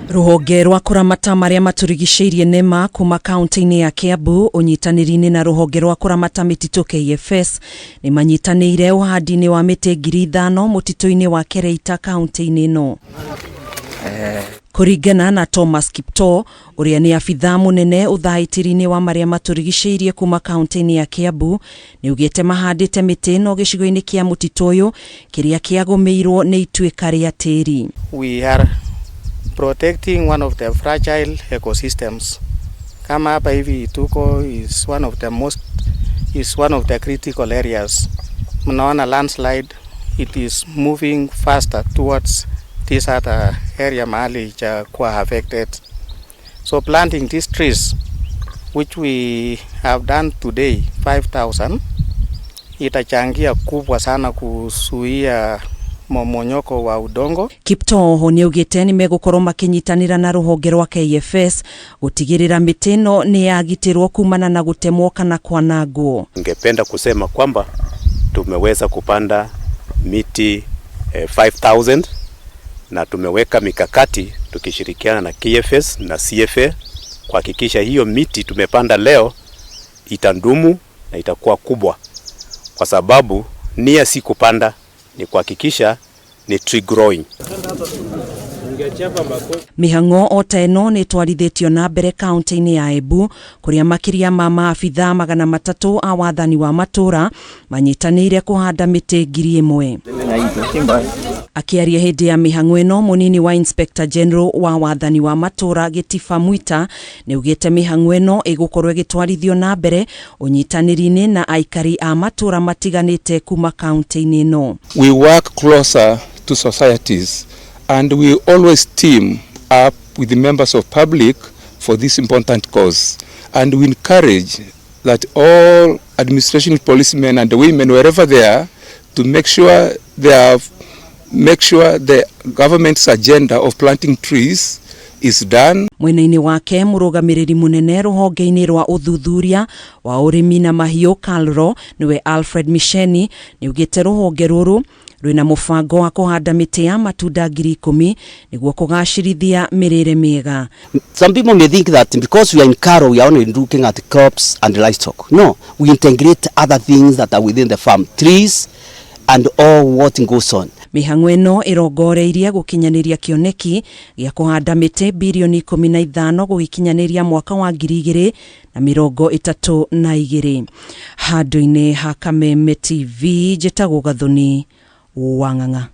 Rũhonge rwa kũramata marĩa matũrigicĩirie NEMA kuma kaunti-inĩ ya Kiambu ũnyitanĩri-inĩ na rũhonge rwa kũramata mĩtitũ KFS nĩ manyitanĩire ũhandi-inĩ wa mĩtĩ 5,000 mũtitũ-inĩ wa Kereita kaunti-inĩ ĩno. Kũringana na Thomas Kiptoo ũrĩa nĩ abithaa mũnene ũthaitĩri-inĩ wa marĩa matũrigicĩirie kuma kaunti-inĩ ya Kiambu nĩaugĩte mahandĩte mĩtĩ ĩno gĩcigo-inĩ kĩa mũtitũ ũyũ kĩrĩa kĩagũmĩirwo nĩ ituĩka rĩa tĩri. We are protecting one of the fragile ecosystems. Kama hapa hivi tuko is one of the most is one of the critical areas. Mnaona landslide, it is moving faster towards this other area mahali kuwa affected. So planting these trees, which we have done today 5000, itachangia kubwa sana kuzuia momonyoko wa udongo. Kiptoo oho nĩaugĩte nĩmegũkorwo makĩnyitanĩra na rũhonge rwa KFS gũtigĩrĩra mĩtĩ ĩno nĩ yagitĩrwo kumana na gũtemwo kana kwanangwo. Ningependa kusema kwamba tumeweza kupanda miti 5000 na tumeweka mikakati tukishirikiana na KFS na CFA kuhakikisha hiyo miti tumepanda leo itadumu na itakuwa kubwa, kwa sababu nia si kupanda, ni kuhakikisha ni tree growing. Mĩhang'o o ta ĩno nĩ ĩtwarithĩtio na mbere kaunti-inĩ ya Embu kũrĩa makĩria ma maabithaa 300 a wathani wa matũũra manyitanĩire kũhanda mĩtĩ 1,000. Akĩaria hĩndĩ ya mĩhang'o ĩno, mũnini wa Inspector General wa wathani wa matũũra Gĩtiba Mwita nĩaugĩte mĩhang'o ĩno ĩgũkorwo ĩgĩtwarithio na mbere ũnyitanĩri-inĩ na aikari a matũũra matiganĩte kuma kaunti-inĩ ĩno. We work closer to societies and we always team up with the members of public for this important cause, and we encourage that all administration policemen and women, wherever they are, to make sure they have make sure the government's agenda of planting trees is done. Mwena-inĩ wake mũrũgamĩrĩri mũnene rũhonge-inĩ rwa ũthuthuria wa ũrĩmi na mahiũ KALRO nĩwe Alfred Misheni nĩaugĩte rũhonge rũrũ rwĩna mũbango wa kũhanda mĩtĩ ya matunda 10,000 nĩguo kũgacĩrithia mĩrĩre mĩega. Some people may think that because we are in KALRO, we are only looking at crops and livestock. No, we integrate other things that are within the farm, trees and all what goes on. Mĩhang'o ĩno ĩrongoreirie gũkinyanĩria kĩoneki gĩa kũhanda mĩtĩ birioni 15 gũgĩkinyanĩria mwaka wa 2032. Handũ-inĩ ha Kameme TV, njĩtagwo Gathoni Wang'ang'a.